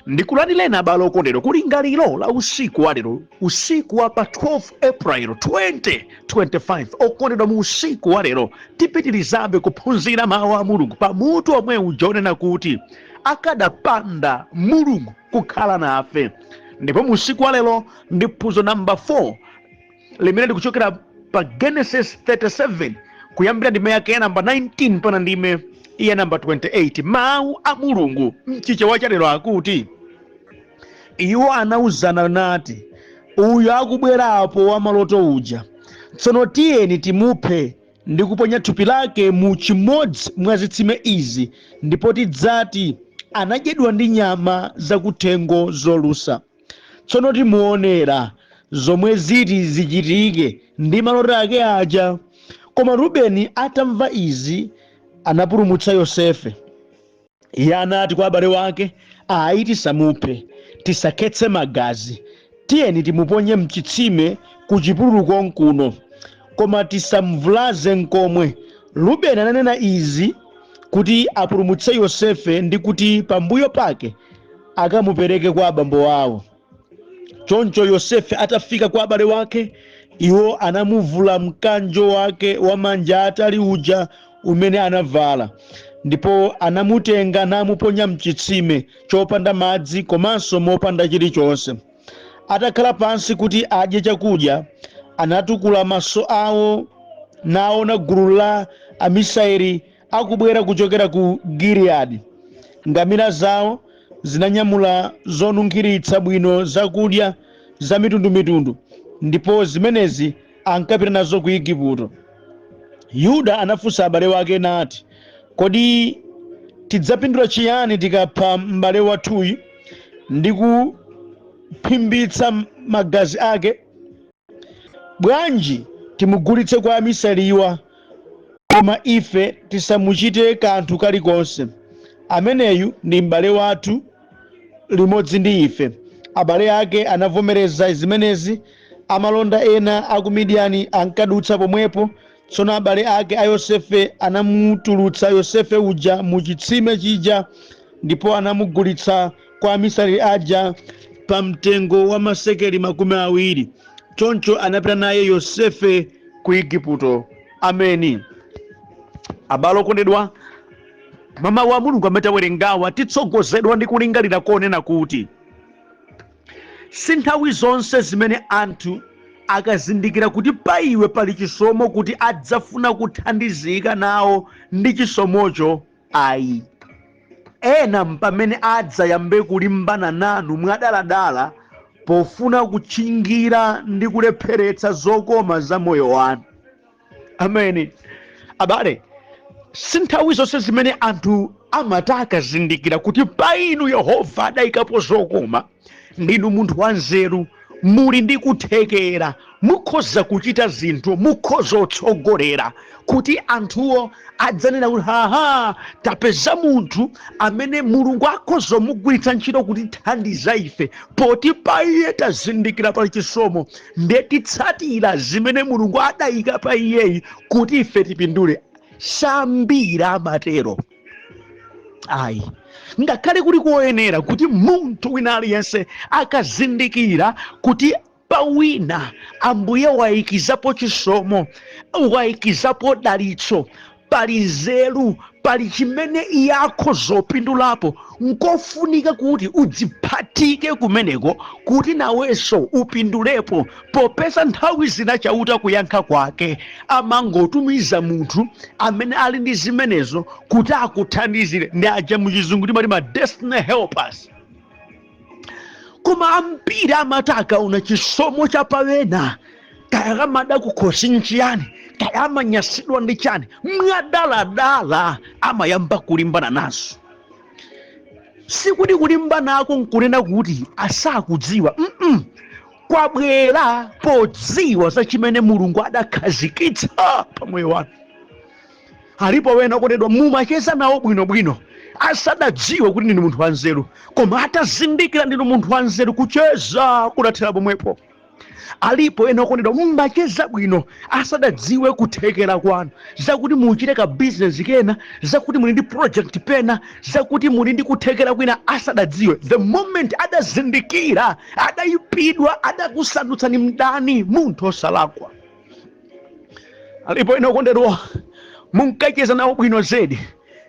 Ndikulandireni, abale okondedwa, kulingaliro la usiku wa lero, usiku wa pa 12 April 2025. Okondedwa, mu usiku wa lero tipitirizabe kuphunzira mawu a Mulungu pamutu omwe uja onena kuti "Akadapanda Mulungu kukhala nafe". Ndipo mu usiku wa lero ndi phunzo namba 4 limene likuchokera pa Genesis 37, kuyambira ndime yake ya namba 19 mpaka ndime ya namba 28. Mawu a Mulungu mchichewa cha lero akuti, "Iwo anawuzana nati, 'Uyu akubwerapo wamaloto uja. Tsono tiyeni timuphe ndi kuponya thupi lake mu chimodzi mwa zitsime izi, ndipo tidzati anadyedwa ndi nyama zakuthengo zolusa. Tsono timuonera zomwe ziti zichitike ndi maloto ake aja.' Koma Rubeni atamva izi anapulumutsa Yosefe. Iye anati kwa abale wake, 'Ayi, tisamuphe, tisakhetse magazi. Tiyeni timuponye mchitsime ku chipululu konkuno, koma tisamvulaze nkomwe.' Rubeni ananena izi kuti apulumutse Yosefe ndi kuti pambuyo pake akamupereke kwa abambo awo. Choncho Yosefe atafika kwa abale wake, iwo anamuvula mkanjo wake wa manja atali uja umene anavala, ndipo anamutenga namuponya mchitsime chopanda madzi komanso mopanda chilichonse. Atakhala pansi kuti adye chakudya, anatukula maso awo naona gulu la Amisiri akubwera kuchokera ku Giliyadi. Ngamira zawo zinanyamula zonunkhiritsa bwino, zakudya za mitundumitundu, ndipo zimenezi ankapita nazo ku Igupto. Yuda anafunsa abale wake nati, 'Kodi tidzapindula chiyani tikapha m'bale wathuyu ndi kuphimbitsa magazi ake? Bwanji timugulitse kwa amisiriwa, koma ife tisamuchite kanthu kalikonse? Ameneyu ndi m'bale wathu limodzi ndi ife.' Abale ake anavomereza zimenezi. Amalonda ena a ku Midiyani ankadutsa pomwepo. Tsono abale ake a Yosefe anamutulutsa Yosefe uja mu chitsime chija ndipo anamugulitsa kwa amisiri aja pa mtengo wa masekeli 20. Choncho anapita naye Yosefe ku Igupto." Ameni. Abale okondedwa, mamawu a Mulungu amene tawerengawa titsogozedwa ndi kulingalira konena kuti si nthawi zonse zimene anthu akazindikira kuti pa iwe pali chisomo kuti adzafuna kuthandizika nawo ndi chisomocho, ayi. Ena mpamene adzayambe kulimbana nanu mwadaladala pofuna kutchingira ndi kulepheretsa zokoma za moyo wanu. Ameni. Abale, si nthawi zonse zimene anthu amati akazindikira kuti pa inu Yehova adayikapo zokoma, ndinu munthu wanzeru, muli ndi kuthekera, mukhoza kuchita zinthu, mukhoza kutsogolera, kuti anthuwo adzanena kuti, "Haha, tapeza munthu amene Mulungu akhoza mugwiritsa ntchito kutithandiza ife, poti pa iye tazindikira pali chisomo, ndiye titsatira zimene Mulungu adayika pa iyeyi kuti ife tipindule." Sambira amatero, ayi. Ngakhale kuli koyenera kuti munthu wina aliyense akazindikira kuti pa wina Ambuye wayikizapo chisomo, wayikizapo dalitso, pali nzeru, pali chimene iye akhoza kupindulapo, nkofunika kuti udziphatike kumeneko kuti nawenso upindulepo, popeza nthawi zina Chauta kuyankha kwake amangotumiza munthu amene ali ndi zimenezo kuti akuthandizire. Ndi aja muchizungu timati ma destiny helpers. Koma ambiri amati akaona chisomo cha pawena, kaya kamada kukhosi nchiyani, kaya amanyasidwa ndi chani, mwadaladala amayamba kulimbana nazo. Sikuti kulimbanako nkunena kuti asakudziwa, Kwabwera podziwa za chimene Mulungu adakhazikitsa pa moyo wanu. Alipo wena, okondedwa, mumacheza nawo bwinobwino asadadziwe kuti ndinu munthu wanzeru, koma atazindikira ndinu munthu wanzeru, kucheza kudathera pomwepo. Alipo ena, okondedwa, mumacheza bwino asadadziwe kuthekera kwanu, zakuti muchite ka business kena, zakuti muli ndi project pena, zakuti muli ndi kuthekera kwina, asadadziwe. The moment adazindikira, adayipidwa, adakusandutsani mdani, munthu osalakwa. Alipo ena, okondedwa, munkacheza nawo bwino zedi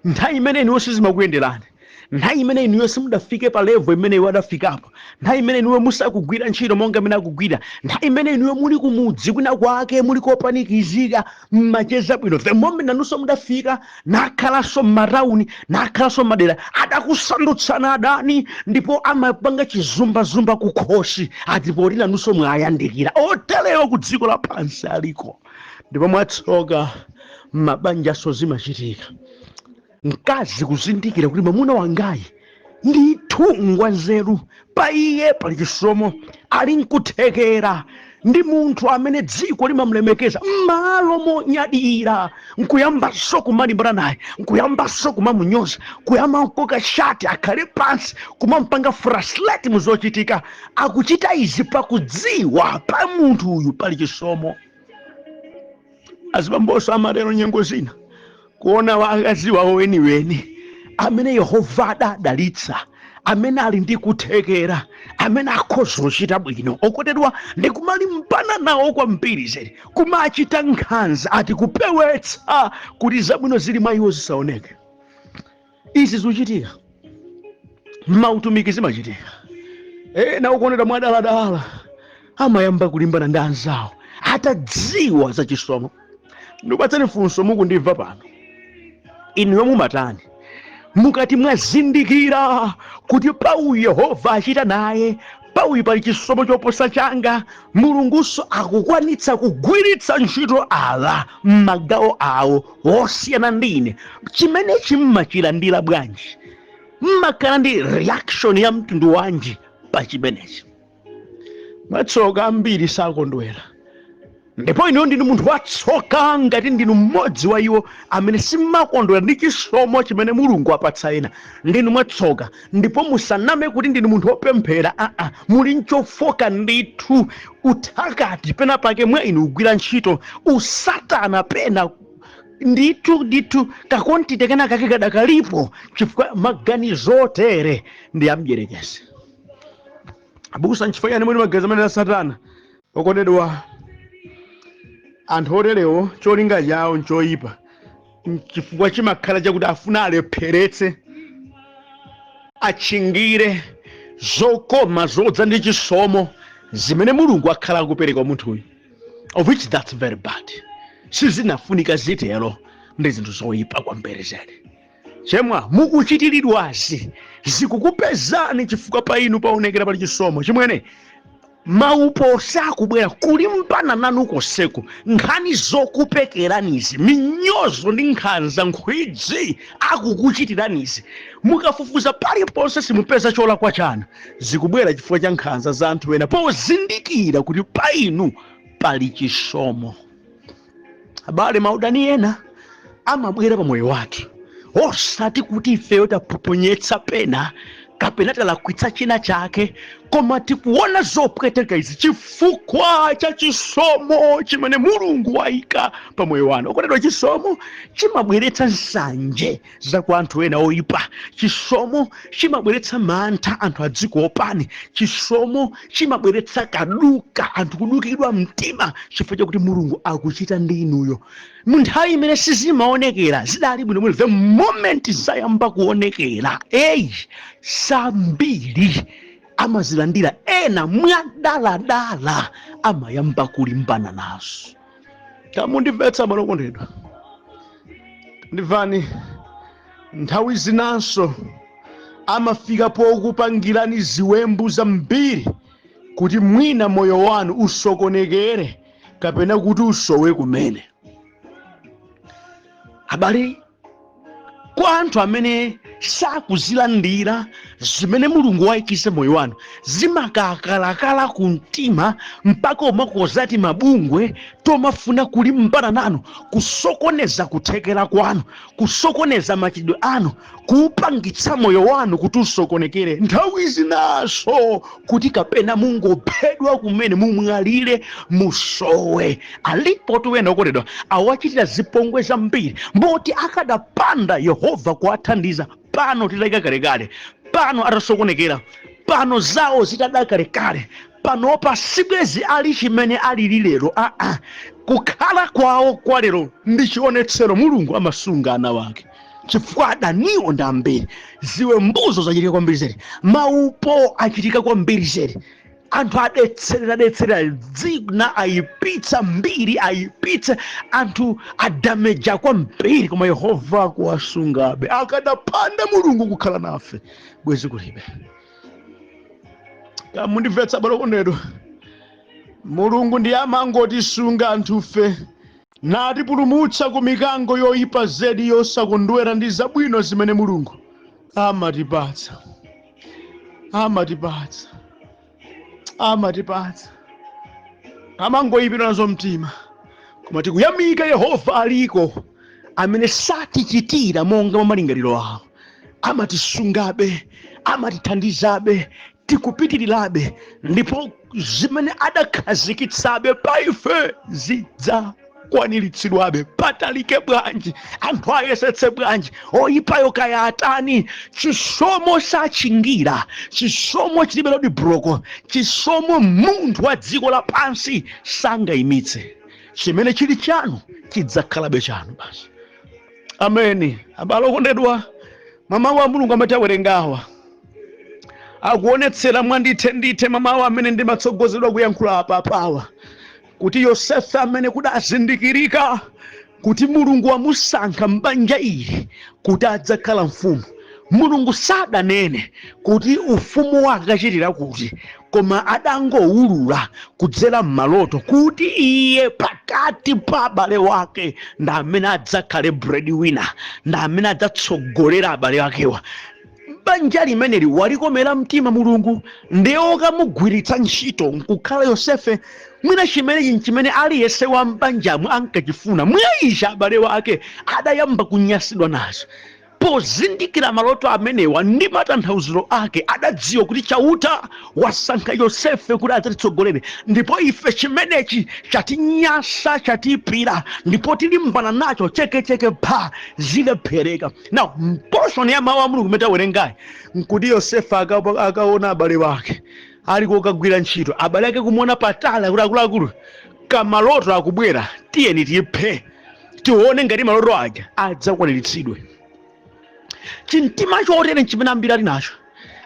nthawi imene inuyo sizimakuyenderani, nthawi imene inuyo simudafike pa level imene iwo adafikapo, nthawi imene inuyo musakugwira ntchito monga imene akugwira, nthawi imene inuyo muli kumudzi kwina kwake, muli kopanikizika, mmacheza bwino. The moment nanunso mudafika, nakhalanso m'matawuni, nakhalanso m'madera, adakusandutsana adani, ndipo amapanga chizumbazumba kukhosi, ati poti nanunso mwayandikira. Otelewa ku dziko lapansi aliko. Ndipo mwatsoka, m'mabanjaso zimachitika. Mkazi kuzindikira kuti mwamuna wangayi ndithu ngwanzeru, pa iye pali chisomo, ali nkuthekera, ndi munthu amene dziko limamulemekeza, m'malo monyadira nkuyambanso kumalimbana naye, nkuyambanso kumamunyoza, kuyamba nkoka shati akhale pansi, kumampanga frustrate muzochitika. Akuchita izi pakudziwa pa munthu uyu pali chisomo. Azibamboso amatero nyengo zina, kuona wakazi wawo weniweni amene Yehova adadalitsa, amene ali ndi kuthekera, amene akhoza kuchita bwino, okondedwa, ndi kumalimbana nawo kwambiri zedi, kumachita nkhanza, ati kupewetsa kuti zabwino zili mwa iwo zisaoneke. Izi zikuchitika m'mautumiki, zimachitika. Ena, okondedwa, mwadaladala amayamba kulimbana ndi anzawo atadziwa za chisomo. Ndikupatsani funso, mukundimva pano, inuyo mumatani mukati mwazindikira kuti pauyu Yehova achita naye, pauyu pali chisomo choposa changa, Mulungunso akukwanitsa kugwiritsa ntchito awa m'magawo awo osiyana ndine? Chimene chimmachilandira bwanji? Mmakhala ndi reaction ya mtundu wanji pa chimenechi? Mwatsoka, ambiri sakondwera. Ndipo inuyo ndinu munthu watsoka ngati ndinu mmodzi wa iwo amene simmakondwera ndi chisomo chimene Mulungu apatsa ena. Ndinu mwatsoka. Ndipo musaname kuti ndinu munthu wopemphera. Aa, muli nchofoka ndithu. Uthakati pena pake mwa inu kugwira ntchito, usatana pena ndithu ndithu, ka quantity kena kake kadakalipo, chifukwa maganizo otere ndi amdyerekezi. Abusa, nchifukwa chani muli maganizo amene a Satana? Okondedwa, anthu oterewo cholinga chawo nchoyipa, chifukwa chimakhala chakuti afuna alepheretse, atchingire zokoma zodza ndi chisomo zimene Mulungu akhala akupereka kwa munthuyu, of which that's very bad. Sizinafunika zitero, ndi zinthu zoyipa kwambiri zedi. Chemwa mukuchitiridwazi zikukupezani chifukwa pa inu paonekera pali chisomo. Chimwene, maupo sakubwera kulimbana nanu konseku, nkhani zokupekeranizi, minyozo ndi nkhanza, nkhwidzi akukuchitiranizi, mukafufuza paliponse simupeza cholakwa chanu. Zikubwera chifukwa cha nkhanza za anthu ena pozindikira kuti pa inu pali chisomo. Abale, maudani ena amabwera pa moyo wathu osati kuti ifeyo tapoponyetsa pena kapena talakwitsa china chake, koma tikuona zopweteka izi chifukwa cha chisomo chimene Mulungu wayika pa moyo wanu. Okondedwa, chisomo chimabweretsa nsanje za kwa anthu ena oyipa. Chisomo chimabweretsa mantha, anthu adzikuopani. Chisomo chimabweretsa kaduka, anthu kudukidwa mtima, chifukwa chakuti Mulungu akuchita ndi inuyo. Mu nthawi imene sizimaonekera zidali bwinobwino. The moment zayamba kuonekera, eyi, sambiri amazilandira. Ena mwadaladala amayamba kulimbana nazo. Tamundimvetsa, malokondedwa, ndimvani. Nthawi zinanso amafika pokupangirani ziwembu zambiri kuti mwina moyo wanu usokonekere kapena kuti usowe kumene. Abale, kwa anthu amene Sakuzilandira zimene Mulungu wayikiza moyo wanu, zimakakalakala ku mtima mpaka umakozati mabungwe tomafuna kulimbana nanu, kusokoneza kuthekera kwanu, kusokoneza machitidwe anu, kuupangitsa moyo wanu kuti usokonekere, nthawi zinaso kuti kapena mungophedwa kumene, mumwalire, musowe. Alipo tuwena okondedwa awachitira zipongwe zambiri, moti akadapanda Yehova kuwathandiza, pano titayika kalekale, pano atasokonekera, pano zawo zitada kalekale, panopa sibwezi ali chimene alili lero. Aa, kukhala kwawo kwa lero ndi chionetsero. Mulungu amasunga ana wake chifukwa adaniwo ndi ambiri. Ziwembuzo zachitika kwambiri zedi, maupo achitika kwambiri zedi, anthu adetserera detserera dzina, ayipitsa mbiri, ayipitsa anthu, adameja kwambiri, koma Yehova kuwasungabe. Akadapanda Mulungu kukhala nafe, bwezi kulibe. Kamundimvetsa, abale okondedwa? Mulungu ndi amangotisunga anthufe natipulumutsa ku mikango yoyipa zedi yosakondwera ndi zabwino zimene Mulungu amatipatsa, amatipatsa, amatipatsa. Amangoyipidwa nazo mtima, koma tikuyamika Yehova aliko amene satichitira monga mwa malingaliro awo, amatisungabe, amatithandizabe, tikupitirirabe, ndipo zimene adakhazikitsabe pa ife zidzakwaniritsidwabe. Patalike bwanji, anthu ayesetse bwanji, oyipayo kaya atani, chisomo sachingira, chisomo chilibe roadblock, chisomo munthu wa dziko lapansi sangayimitse. Chimene chili chanu chidzakhalabe chanu basi. Ameni. Abale okondedwa, mamawu a Mulungu amati awerengawa akuonetsera mwandithe ndithe mamawu amene ndimatsogozedwa kuyankhula apapawa, kuti Yosefe amene kudazindikirika kuti Mulungu wamusankha m'banja ili kuti adzakhala mfumu, Mulungu sadanene kuti ufumu wake akachitira kuti, koma adangowulula kudzera m'maloto kuti iye pakati pa abale wake ndi amene adzakhale breadwinner, ndi amene adzatsogolera abale akewa. Banja limeneli walikomera mtima Mulungu, ndiye okamugwiritsa ntchito nkukhala Yosefe. Mwina chimenechi chimene aliyense wa m'banjamo ankachifuna. Mwayicha abale wake adayamba kunyasidwa nazo. Pozindikira maloto amenewa ndi matanthauziro ake, adadziwa kuti Chauta wasankha Yosefe kuti adzatitsogolere, ndipo ife chimenechi chatinyasa, chatipira, ndipo tilimbana nacho chekecheke pha, zilephereka. Now, portion ya mawu a Mulungu imene tawerengayi nkuti Yosefe akaona abale wake ali kokagwira ntchito, abale ake kumuona patali, akuti, "Akuluakulu, kamaloto akubwera, tiyeni tiphe, tione ngati maloto aja adzakwaniritsidwe." Chimtima chotere chimene ambiri ali nacho,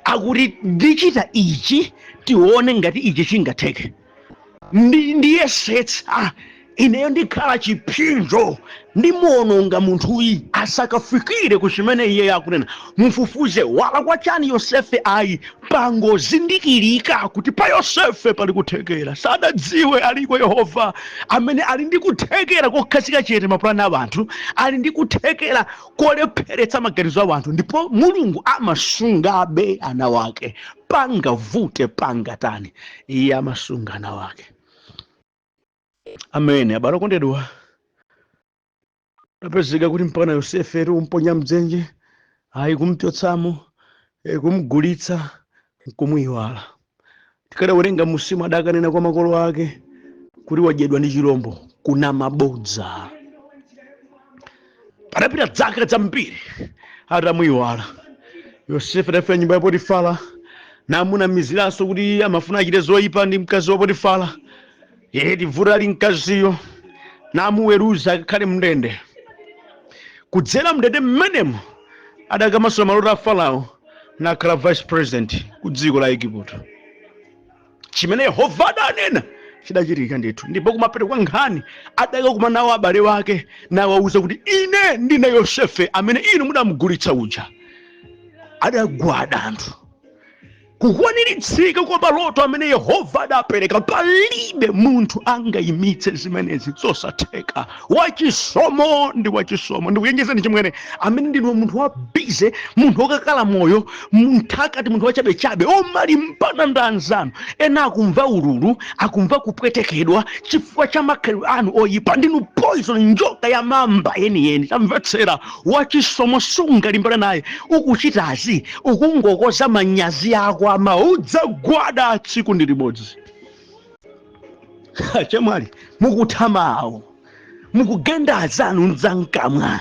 akuti ndichita ichi, tione ngati ichi chingatheke, ndiyesetsa ineyo, ndikhala chipsinjo, ndimuononga munthuyi asakafikire ku chimene iye akunena. Mufufuze walakwa chani Yosefe? Ayi, pangozindikirika kuti pa Yosefe pali kuthekera. Sadadziwe aliko Yehova amene ali ndi kuthekera kokhazika chete mapulani a anthu, ali ndi kuthekera kolepheretsa maganizo a anthu, ndipo Mulungu amasungabe ana wake. Pangavute, pangatani, iye amasunga ana wake. Amene abale okondedwa, apezeka kuti mpaka Yosefe umponya mdzenje, ayi, kumchotsamo, kumgulitsa, nkumuyiwala. Tikadawerenga musimu, adakanena kwa makolo ake kuti wadyedwa ndi chilombo, kuna mabodza. Padapita zaka zambiri atamuyiwala Yosefe. Adafika nyumba ya Potifara, namunamiziranso kuti amafuna achite zoyipa ndi mkazi wa Potifara. Iye tivuta ali mkaziyo, namuweruza akakhale mndende. Kudzera mndende mmenemo adakamasula maloto a Farao, nakhala vice president ku dziko la Igupto. Chimene Yehova adanena chidachitika ndithu. Ndipo kumapeto kwa nkhani adakakumana nawo abale wake, nawawuza kuti, "Ine ndine Yosefe amene inu mudamugulitsa uja." Adagwada anthu. Kukwaniritsidwa kwa maloto amene Yehova adapereka, palibe munthu angayimitse zimenezi, zosatheka. Wachisomo ndi wachisomo. Ndikuyenjezeni chimwene, amene ndinu munthu wa busy, munthu wokakala moyo munthakati, munthu wachabechabe omalimbana ndi anzanu ena, akumva ululu, akumva kupwetekedwa chifukwa cha makhalidwe anu oyipa. Ndinu poison, njoka ya mamba yeniyeni. Tamvetsera, wachisomo sungalimbana naye. Ukuchitazi ukungokoza manyazi ako, ama udzagwada tsiku ndi limodzi. Chemwali, mukuthamawo, mukugenda azanu mdzankamwa,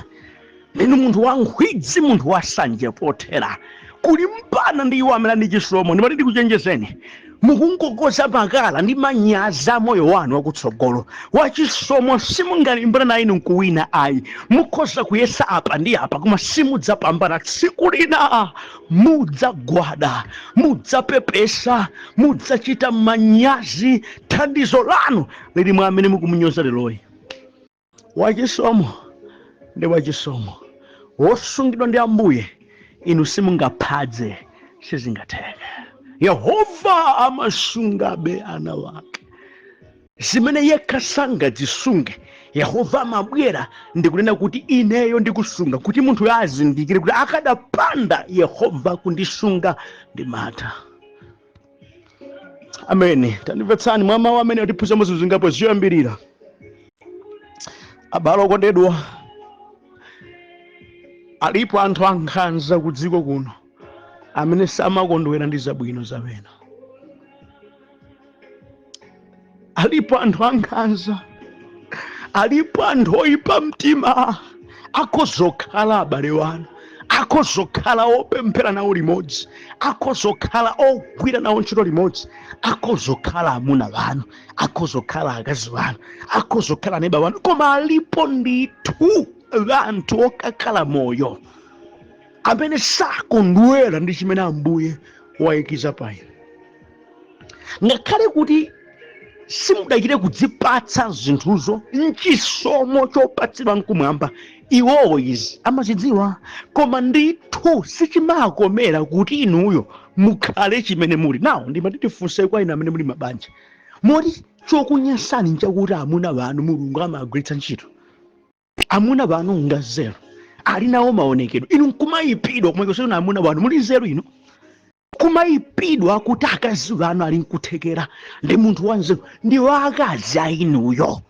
ndinu munthu wankhwidzi, munthu wasanje pothera kulimbana ndi iwo amene ndi chisomo. Ndimati ndikuchenjezeni, mukungokoza makala ndi manyazi a moyo wanu wakutsogolo. Wachisomo simungalimbana naye inu nkuwina, ayi. Mukhoza kuyesa apa ndi apa, koma simudzapambana. Tsiku lina mudzagwada, mudzapepesa, mudzachita manyazi. Thandizo lanu lili mwa amene mukumunyoza leroyi. Wachisomo ndi wachisomo, wosungidwa ndi Ambuye, inu simungaphadze, sizingatheke. Yehova amasungabe ana wake. Zimene yekha sangadzisunge, Yehova amabwera ndikunena kuti, "Ineyo ndikusunga," kuti munthu azindikire kuti akadapanda Yehova kundisunga ndimatha. Amene tandimvetsani, mwa mawu amene atiphunzamo zinthu zingapo. Ziyoyambirira, abale okondedwa, alipo anthu ankhanza ku dziko kuno amene samakondwera ndi zabwino zawena. Alipo anthu ankhanza, alipo anthu oyipa mtima. Akhozokhala abale wanu, akhozokhala opemphera nawo limodzi, akhozokhala ogwira nawo ntchito limodzi, akhozokhala amuna wanu, akhozokhala akazi wanu, akhozokhala neba wanu, koma alipo ndithu anthu okakhala moyo amene sakondwera ndi chimene Ambuye wayikiza pa inu. Ngakhale kuti simudachite kudzipatsa zinthuzo, mchisomo chopatsidwa mkumwamba, iwowo izi amazidziwa, koma ndithu sichimakomera kuti inuyo mukhale chimene muli nawo. Ndimati tifunse kwa inu amene muli mabanja, moti chokunyasani nchakuti amuna wanu Mulungu amagwiritsa ntchito, amuna wanu ngazero, ali nawo maonekedwe, inu nkumayipidwa kumwekesera amuna wanu? Muli nzeru inu kumayipidwa kuti akazi wanu ali nkuthekera, ndi munthu wanzeru, ndi wakazi a inuyo?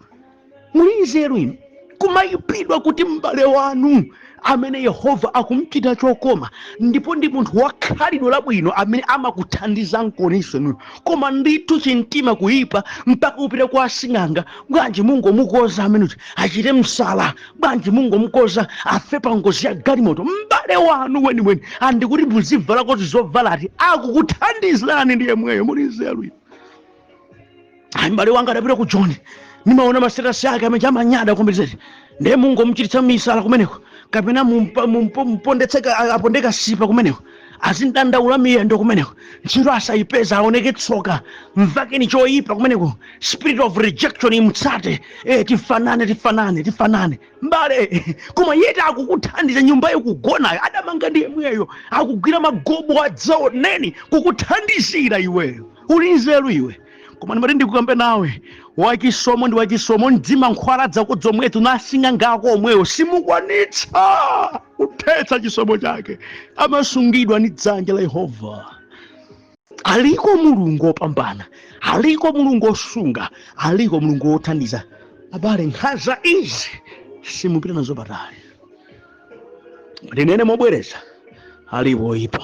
Muli nzeru inu kumayipidwa kuti m'bale wanu amene Yehova akumchita chokoma ndipo ndi munthu wakhalidwe labwino amene amakuthandiza nkoniso inuyo, koma ndithu chimtima kuyipa mpaka kupita kwa asing'anga, "Bwanji mungomukoza amene achite msala? Bwanji mungomukoza afe pa ngozi ya galimoto?" M'bale wanu weniweni, andikuti muzivalako zovalati, akukuthandizani ndi yemweyo. Muli nzeru inu? Ayi, m'bale wanga adapita ku Joni, nimaona ma status ake amene amanyada kwambiri, ndiye mungomuchititsa misala kumeneko, kapena mumpondetseka, apondeka sipa kumeneko, azindandaula miyendo kumeneko, ntchito asayipeza, aoneke tsoka, mvakeni choyipa kumeneko, spirit of rejection imutsate. Tifanane, tifanane, tifanane mbale. Koma yeti akukuthandiza, nyumba yokugonayo adamanga ndi yemweyo, akugwira magobo adzaoneni kukuthandizira iweyo. Uli nzeru iwe? Koma ndimati ndikukambe nawe, wachisomo ndi wachisomo. Mdzima nkhwala dzako zomwezo nasing'angako omweyo simukwanitsa kuthetsa chisomo chake. Amasungidwa ndi dzanja la Yehova. Aliko Mulungu opambana, aliko Mulungu osunga, aliko Mulungu wothandiza. Abale, nkhanza izi simupita nazo patali. Ndinene mobwereza, alipo oyipa.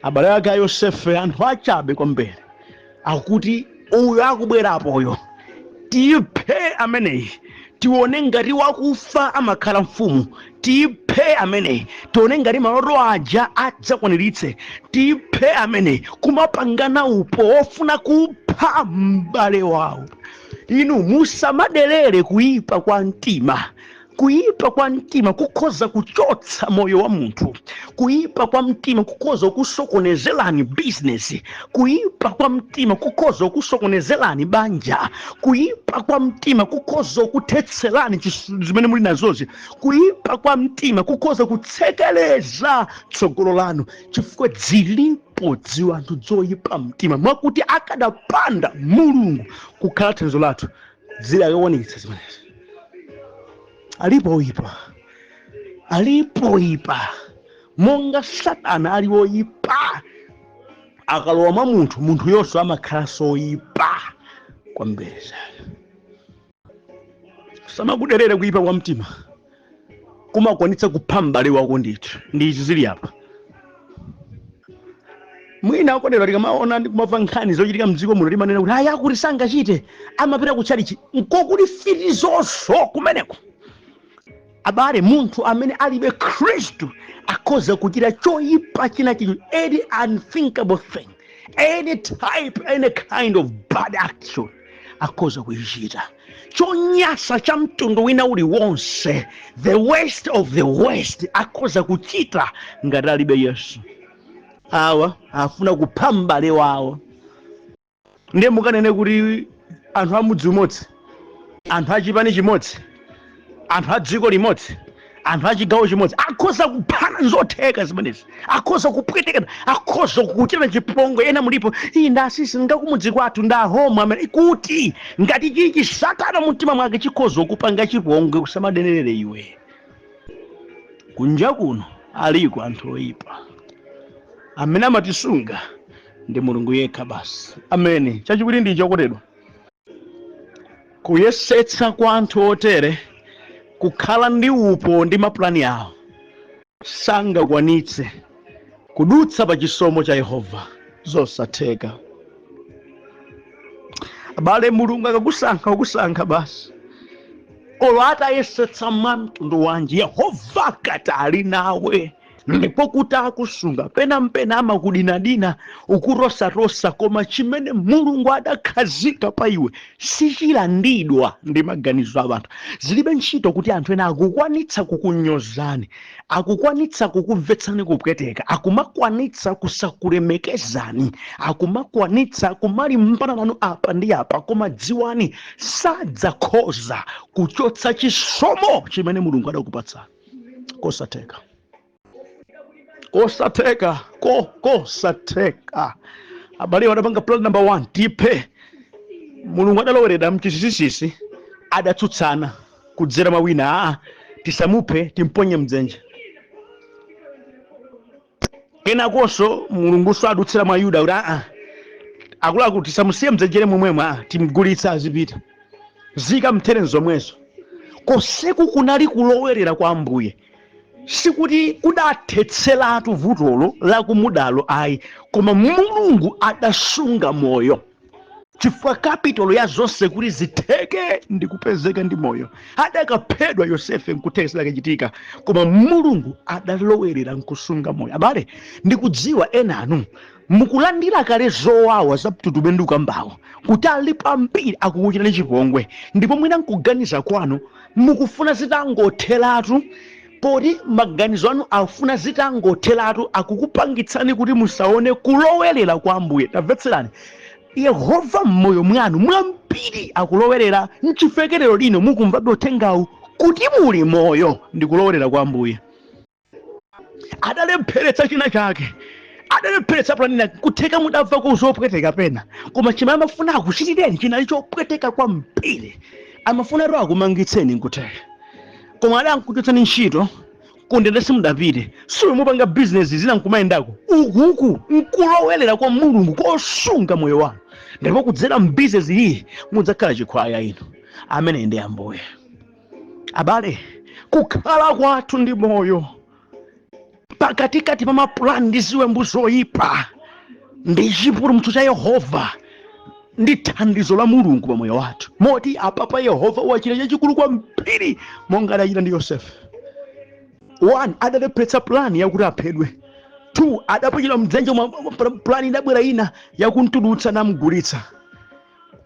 Abale ake a Yosefe, anthu achabe kwambiri, akuti, "Uyu akubwerapoyo tiphe ameneyi, tione ngati wakufa amakhala mfumu. Tiphe ameneyi, tione ngati maloto aja adzakwaniritse. Tiphe ameneyi." Kumapangana upo ofuna kupha m'bale wawo. Inu musamaderere kuyipa kwa mtima. Kuyipa kwa mtima kukhoza kuchotsa moyo wa munthu. Kuyipa kwa mtima kukhoza kusokonezerani bizinesi. Kuyipa kwa mtima kukhoza kusokonezerani banja. Kuyipa kwa mtima kukhoza kuthetserani zimene muli nazozi. Kuyipa kwa mtima kukhoza kutsekereza tsogolo lanu, chifukwa zilipo ziwanthu zoyipa mtima, mwakuti akadapanda Mulungu kukhala thandizo lathu, zidakaonetsa zimenezi. Alipo oyipa, alipo oyipa, monga Satana ali woyipa. Akalowa mwa munthu, munthu yonso amakhalanso oyipa kwambiri. Samakuderere kuyipa kwa mtima kumakwanitsa kupha m'bale wako ndithu. Ndi izi zili apa. Mwina akondedwa, tikamaona ndi kumamva nkhani zochitika mdziko muno, timanena kuti aya akuti sangachite, amapita kutchalichi, nkokuti fitizonso kumeneko. Abale, munthu amene alibe Khristu akhoza kuchita choyipa china chilicho, any unthinkable thing, any type, any kind of bad action akhoza kuyichita, chonyasa cha mtundu wina uliwonse, the worst of the worst akhoza kuchita ngati alibe Yesu. Awa afuna kupha m'bale wawo. Ndiye mukanene kuti anthu a mudzi umodzi, anthu a chipani chimodzi, anthu a dziko limodzi, anthu a chigawo chimodzi akhoza kuphana? Nzotheka zimenezi. Akhoza kupwetekana, akhoza kuchita chipongwe. Ena mulipo, iyi ndasisi ngakumudzi kwathu, ndahomwe amene kuti ngati chichi Satana mumtima mwake chikhoza kupanga chipongwe, kusamadenerere iwe. Kunja kuno aliko anthu oyipa. Amene amatisunga ndi Mulungu yekha basi. Amene chachiwiri ndi chokondedwa, kuyesetsa kwa anthu otere kukhala ndi upo ndi mapulani awo sangakwanitse kudutsa pa chisomo cha Yehova, zosatheka. Abale, Mulungu akakusankha, ukusankha basi. Olo atayesetsa mwa mtundu wanji, Yehova akati ali nawe ndipo kuti akusunga, pena mpena amakudinadina, ukurosatosa, koma chimene Mulungu adakhazika pa iwe sichilandidwa ndi maganizo a anthu. Zilibe ntchito kuti anthu ena akukwanitsa kukunyozani, akukwanitsa kukumvetsani kupweteka, akumakwanitsa kusakulemekezani, akumakwanitsa kumalimbana nanu apa ndi apa, koma dziwani, sadzakhoza kuchotsa chisomo chimene Mulungu adakupatsani. Kosatheka, kosatheka, kosatheka. Abale, adapanga plan number one, tiphe. Mulungu adalowerera mchisisisi, adatsutsana kudzera mwa wina: aa, tisamuphe, timponye mdzenje. Kenakonso Mulunguso adutsira mwa Yuda kuti aa, akuluakulu, tisamusiye mdzenjere momwemo, aa, timgulitsa azipita. Zika mthere zomwezo. Konseku kunali kulowerera kwa Ambuye. Sikuti kudathetseratu vutolo lakumudalo ayi, koma Mulungu adasunga moyo, chifukwa capital ya zonse kuti zitheke ndi kupezeka ndi moyo. Adakaphedwa Yosefe, nkutheka sidakachitika, koma Mulungu adalowerera nkusunga moyo. Abale, ndikudziwa enanu mukulandira kale zowawa za mtutubenduka mbawo, kuti alipo ambiri akukuchitani chipongwe, ndipo mwina nkuganiza kwanu mukufuna zitangotheratu. Poti maganizo anu afuna zitangotheratu, akukupangitsani kuti musaone kulowerera kwa Ambuye. Tamvetserani, Yehova m'moyo mwanu mwambiri akulowerera. Mchifekerero lino mukumvabe uthengawu kuti muli moyo ndi kulowerera kwa Ambuye. Adalepheretsa china chake, adalepheretsa planina. Kutheka mudamva zopweteka pena, koma chimene amafuna akuchitireni chinali chopweteka kwambiri. Amafuna to akumangitseni, nkutheka, koma adankuchotsani ntchito, kundende simudapite, simumupanga bizinesi zina nkumayendako. Ukuku nkulowerera kwa Mulungu kosunga moyo wanu, ndipo kudzera mbizinesi iyi mudzakhala chikhwaya inu. Amene ndi Ambuye. Abale, kukhala kwathu ndi moyo pakatikati pa mapulani ndi ziwembu zoyipa ndi chipulumutso cha Yehova ndi thandizo la Mulungu pa moyo wathu, moti apapa Yehova wachita chachikulu kwambiri monga adachita ndi Yosefe. 1, adalepheretsa plani yakuti aphedwe. 2, adaponyedwa mdzenje, plani idabwera ina yakumtulutsa namugulitsa.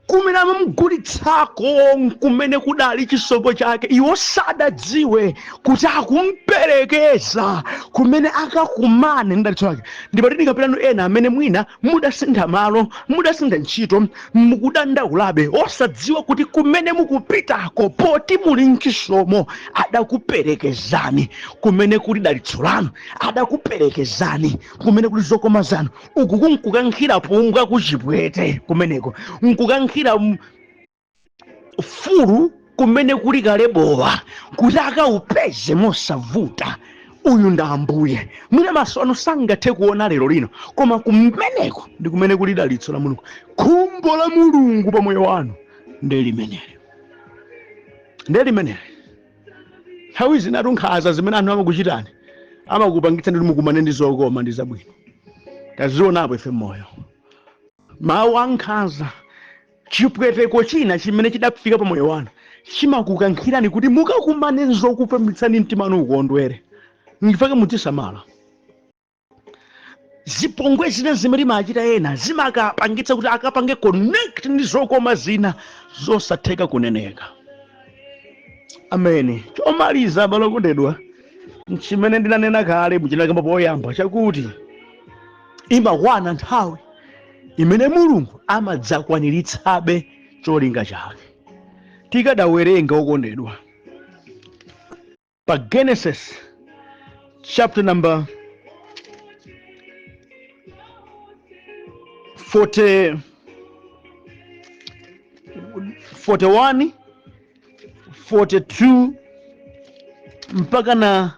Kumene amamugulitsako kumene kudali chisomo chake. Iwo sadadziwe kuti akumperekeza kumene akakumane ndi dalitso lake. Ndipo ndikapiranu ena amene mwina mudasintha malo, mudasintha ntchito, mukudandaulabe osadziwa kuti kumene mukupitako, poti muli mchisomo, adakuperekezani kumene kuli dalitso lanu, adakuperekezani kumene kuli zokoma zanu. Uku kunkukankhira pumbwa kuchipwete, kumeneko nkukankhira fulu kumene kuli kalebowa kuti akaupeze mosavuta. Uyu ndi Ambuye. Mwina maso anu sangathe kuona lero lino, koma kumeneko ndi kumene kuli dalitso la Mulungu. Khumbo la Mulungu pa moyo wanu ndi limeneli, ndi limeneli. Nthawi zinatu nkhanza zimene anthu amakuchitani amakupangitsa ndi mukumane ndi zokoma ndi zabwino. Tazionapo ife mmoyo mawu ankhanza, chipweteko china chimene chidafika pa moyo wanu chimakukankhirani kuti mukakumane nzokupambitsani mtima wanu ukondwere. Ndifake muzisamala. Zipongwe zina zimene timachita ena zimakapangitsa kuti akapange connect ndi zokoma zina zosatheka kuneneka. Amene chomaliza, abale okondedwa, chimene ndinanena kale muchinakamba poyamba, chakuti imakwana nthawi imene Mulungu amadzakwaniritsabe cholinga chake. Tikadawerenga, okondedwa, pa Genesis chapter number 40, 41, 42 mpaka na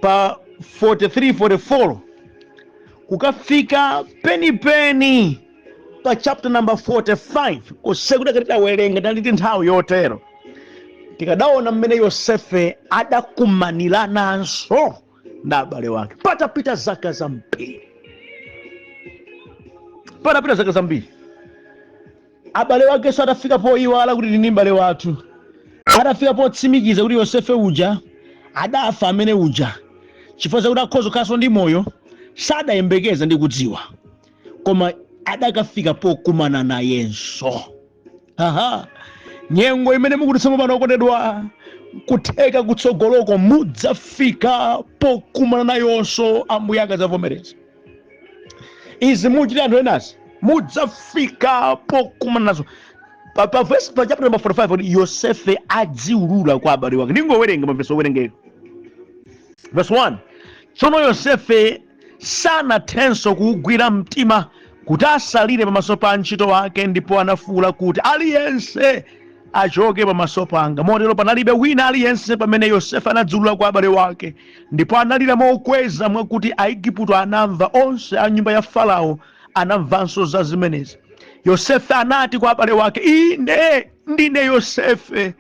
pa 43, 44, kukafika penipeni pa chapter number 45, kose kudakati tawerenga taliti nthawi yotero, tikadaona mmene Yosefe adakumanirananso ndi abale wake patapita zaka zambiri. Patapita zaka zambiri, abale wakenso atafika poyiwala kuti ndini m'bale wathu, atafika potsimikiza kuti Yosefe uja adafa amene uja, chifukwa chakuti akhoza kukhalanso ndi moyo sadayembekeza ndi kudziwa, koma adakafika pokumana nayenso. Aha, nyengo imene mukudutsa pano, okondedwa, kutheka kutsogoloko mudzafika pokumana nayonso Ambuye akadzavomereza. Izi muchita anthu enasi mudzafika pokumana nazo. Pa verse, pa chapter number 45, kuti Yosefe adziulula kwa abale wake. Ndingowerenga mavesi owerengeka. Verse 1: Tsono Yosefe sanathenso kuugwira mtima kuti asalire pamaso pa antchito ake, ndipo anafuwula kuti, "Aliyense achoke pamaso panga." Motero panalibe wina aliyense pamene Yosefe anadziulula kwa abale wake, ndipo analira mokweza mwakuti Aigupto anamva. Onse a nyumba ya Farao anamvanso za zimenezi. Yosefe anati kwa abale wake, "Ine ndine Yosefe.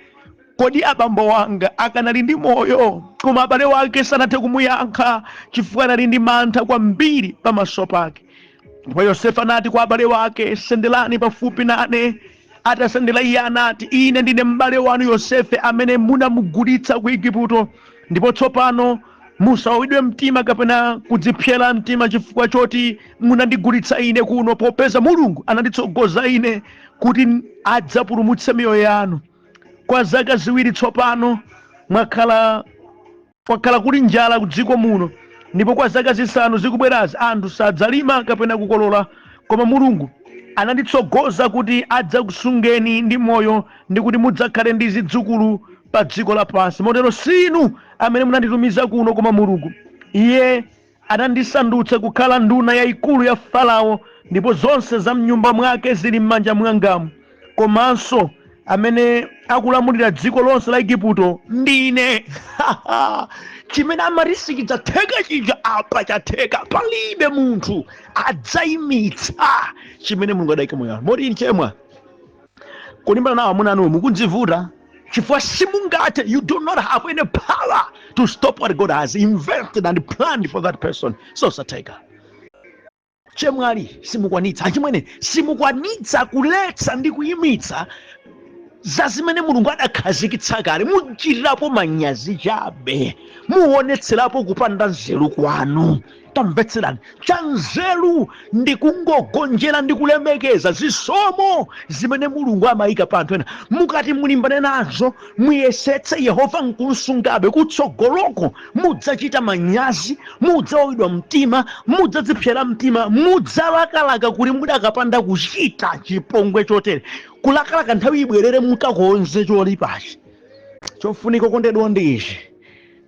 Kodi abambo wanga akanali ndi moyo?" Koma abale wake sanathe kumuyankha, chifukwa anali ndi mantha kwambiri pamaso pake. Ndipo Yosefe anati kwa abale wake, "Senderani pafupi nane." Atasendera, iye anati, "Ine ndine m'bale wanu Yosefe amene munamugulitsa ku Igupto. Ndipo tsopano musawawidwe mtima kapena kudzipsera mtima chifukwa choti munandigulitsa ine kuno, popeza Mulungu ananditsogoza ine kuti adzapulumutse miyoyo yanu. Kwa zaka 2 tsopano kwakhala kuli njala ku dziko muno, ndipo kwa zaka 5 zikubwerazi anthu sadzalima kapena kukolola. Koma Mulungu ananditsogoza kuti adzakusungeni ndi moyo ndi kuti mudzakhale ndi zidzukulu pa dziko lapansi. Motero sinu amene munanditumiza kuno, koma Mulungu. Iye anandisandutsa kukhala nduna yayikulu ya Farao, ndipo zonse za mnyumba mwake zili m'manja mwangamu. Komanso amene akulamulira dziko lonse la Igupto ndine." Chimene amati sichidzatheka chija apa chatheka. Palibe munthu adzayimitsa chimene Mulungu adayika moyo wanu. Moti chemwa kulimbana nawo amuna anuwo mukudzivuta, chifukwa simungathe. You do not have any power to stop what God has invented and planned for that person. Sosatheka. Chemwali, simukwanitsa. Achimwene, simukwanitsa kuletsa ndi kuyimitsa za zimene Mulungu adakhazikitsa kale. Muchitirapo manyazi chabe, muonetserapo kupanda nzeru kwanu. Tamvetserani, chanzeru ndi kungogonjera ndi kulemekeza zisomo zimene Mulungu amayika pa anthu ena. Mukati mulimbane nazo, muyesetse, Yehova nkunsungabe, kutsogoloko mudzachita manyazi, mudzawawidwa mtima, mudzadzipsera mtima, mudzalakalaka kuti mudakapanda kuchita chipongwe chotere, kulakalaka nthawi ibwerere mukakonze cholipachi. Chofunika, okondedwa, ndi ichi: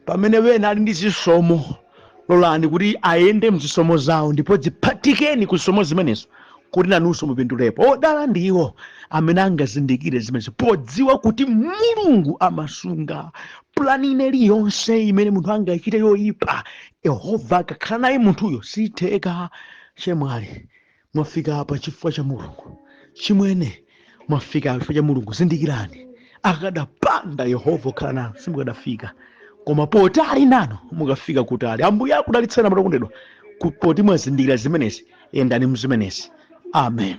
pamene wena ali ndi zisomo, lolani kuti ayende mzisomo zawo, ndipo dziphatikeni ku zisomo zimenezo kuti nanunso mupindulepo. Odala ndiwo amene angazindikire zimenezo, podziwa kuti Mulungu amasunga pulani ine iliyonse imene munthu angachite yoyipa. Yehova akakhala naye munthuyo, sitheka. Chemwali, mwafika apa chifukwa cha Mulungu. Chimwene, mwafika chifukwa cha Mulungu. Zindikirani, akadapanda Yehova kukhala nanu, simukadafika, koma potali nanu mukafika kutali. Ambuye akudalitseni, okondedwa. Poti mwazindikira zimenezi, yendani mzimenezi. Amen.